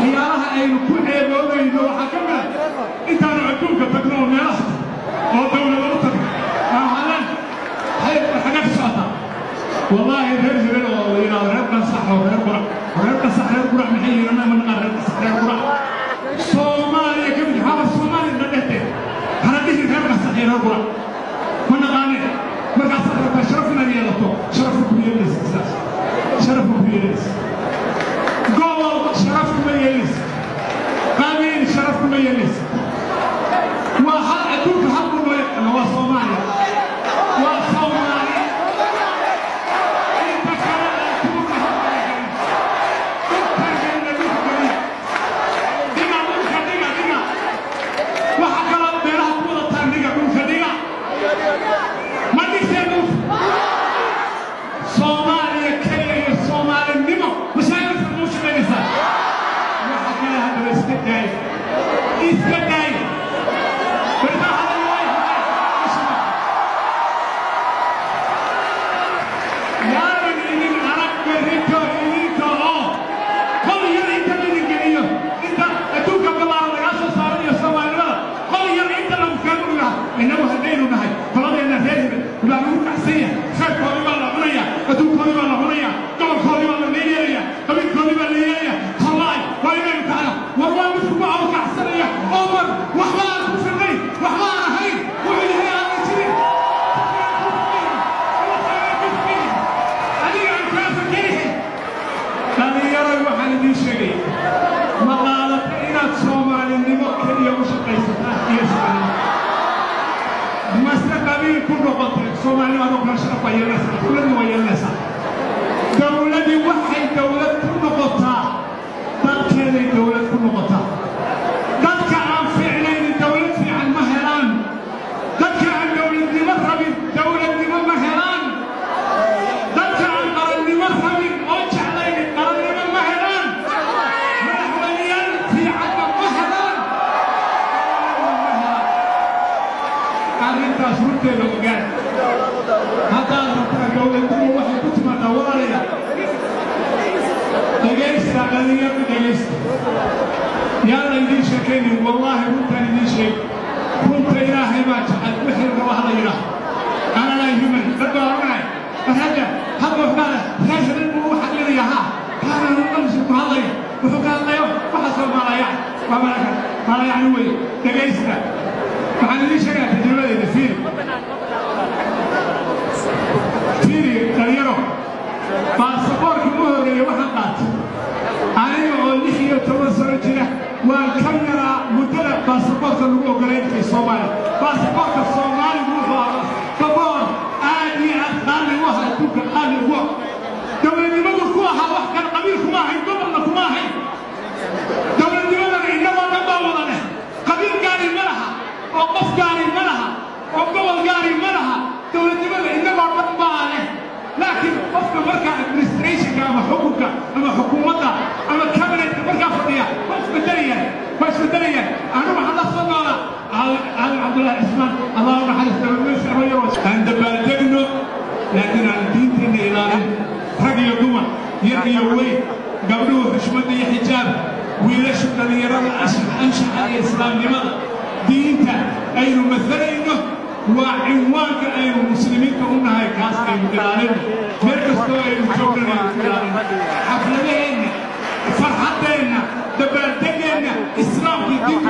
Waxyaalaha aynu ku ceeboonayno waxaa ka mid ah intaanu adduunka tagno oo meelaha oo dawlada u tagno waxaan xagga ka socotaa. Wallaahi reer hebel oo la yidhahdo reer Qansax oo reer Qurac, reer Qansax, reer Qurac maxay yihiin? Annaga ma naqaan reer Qansax, reer Qurac. Soomaaliya ka mid haba Soomaaliya na dhehte, hana dhihin reer Qansax iyo reer Qurac, ma naqaane. Markaasaad rabtaa sharaf inaad yeelato, sharafka ku yeelaysa sidaas, sharafka ku yeelaysa gobol, sharaf kuma yeelaysa qabiil, sharaf kuma yeelaysa. Waa hal adduunka hal buu noo yaqaana, waa Soomaaliya, waa Soomaali. Inta kale aan tuurna hortaagan dhulkaan gelina, dhulka geliya, dhiga dhulka, dhiga, dhiga. Waxa kaloo meelaha ku wadataan dhiga, dhulka dhiga. Ma dhigteen dhulka? Soomaaliya keliya iyo Soomaalinimo mashaakilka muu shaqaynaysaa. Waxa kale haddaba iska daay, iska daay. Bartaa hadal waay. Yaanan idin arag berrito idinka oo qol yar inta laydin geliyo, inta adduunka ballaaran lagaa soo saaranayo Soomaalinimada, qol yar inta lagu keeno lahaa. Innagu haddaynu nahay qoladeenna reer hebel baa lagu kacsan yahay, khayrkoodii baa la cunaya, adduunkoodii baa la cunaya, gobolkoodii baa la yeelaya, qabiilkoodii baa la yeelaya. Tallaay waa inaynu kacna. War waa mid kugu awkacsanaya oo mar waxba aan ku filnayn, waxba aan ahayn, wuxuu yahay aanan jirin. Adiga aan kaa fakerihin. Dhallinyaroy, waxaan idiin sheegaya, ma qaadata inaad Soomaalinimo keliya u shaqaysataan iyo islaamnimo mase qabiil ku noqotay? Soomaalinimo adoo kala sharaf baa yeelanaysaa, dowladna waa yeelanaysaa. Dowladii waxay dowlad ku noqotaa dadkeeday dowlad ku noqotaa. Dadka aan fiicnaynin dowlad fiican ma helaan, dadka aan dowladnimo rabin dowladnimo ma helaan, dadka aan qarannimo rabin oo jeclaynin qarannimo ma helaan, madaxweyneyaal fiicanna ma helaan, ma helaan. Arrintaas runteeda ogaan haddaad rabtaa. Dowladnimo waxay ku timaadaa, walaalayaal, dhegaysta, dhallinyardu dhegaysta. Yaan la idiin sheekaynin, wallaahi runtaan idiin sheeg. Runta Ilaahay baa jecel. Wixii raba hala yidhaah, ana laa human. Dad baa oranaya, war hadda hadda waxbaa leh reer hebel buu u xaqlinaya. Haa, kaana runqalisi ku hadlaya, wuxuu ka hadlayo waxa Soomaalaya waa malaka maalayacni weye. Dhegaysta, waxaan idiin sheegayaa tajribadayda. Fiiri, fiiri dhalinyaro, baasaboorkii u horreeyey waxaan qaatay aniga oo 16 sano jira. Waan ka yaraa muddada baasaboorka lagu ogolayn jiray Soomaaliya. Baasaboorka Soomaaligu wuxuu ahaa baasaboor aad iyo aad qaali u ahaa, adduunka qaali ugu ah. Dowladnimadu ku ahaa wax kale, qabiil kuma ahayn, gobolna kuma ahayn. Dowladnimadana innagoo dhan baa wada leh, qabiil gaari ma laha oo qof gaari ma laha oo gobol gaari ma laha. Dowladnimada innagoo dhan baa leh, laakiin qofka markaa administrationka ama xukunka ama xukuumadda ama cabinetka markaa fadhiya waa isbedelayaan, waa isbedelayaan. Anigu waxaan la soo noolaa Aadan Cabdullaahi Cismaan, Allah u naxariista, aan dabaaldegno, laakiin aan diinteenna ilaalin. Rag iyo dumar, yar iyo weyn, gabdhuhu xushmadda iyo xijaab, wiilashu dhallinyarada anshaxa iyo islaamnimada, diinta aynu masalayno waa cinwaanka aynu muslimiinta u nahay, kaas aynu ilaalino. Meel kastoo aynu joognana aynu ku ilaalino xafladaheenna, farxaddeenna, dabaaldegeenna. Islaamkii diintu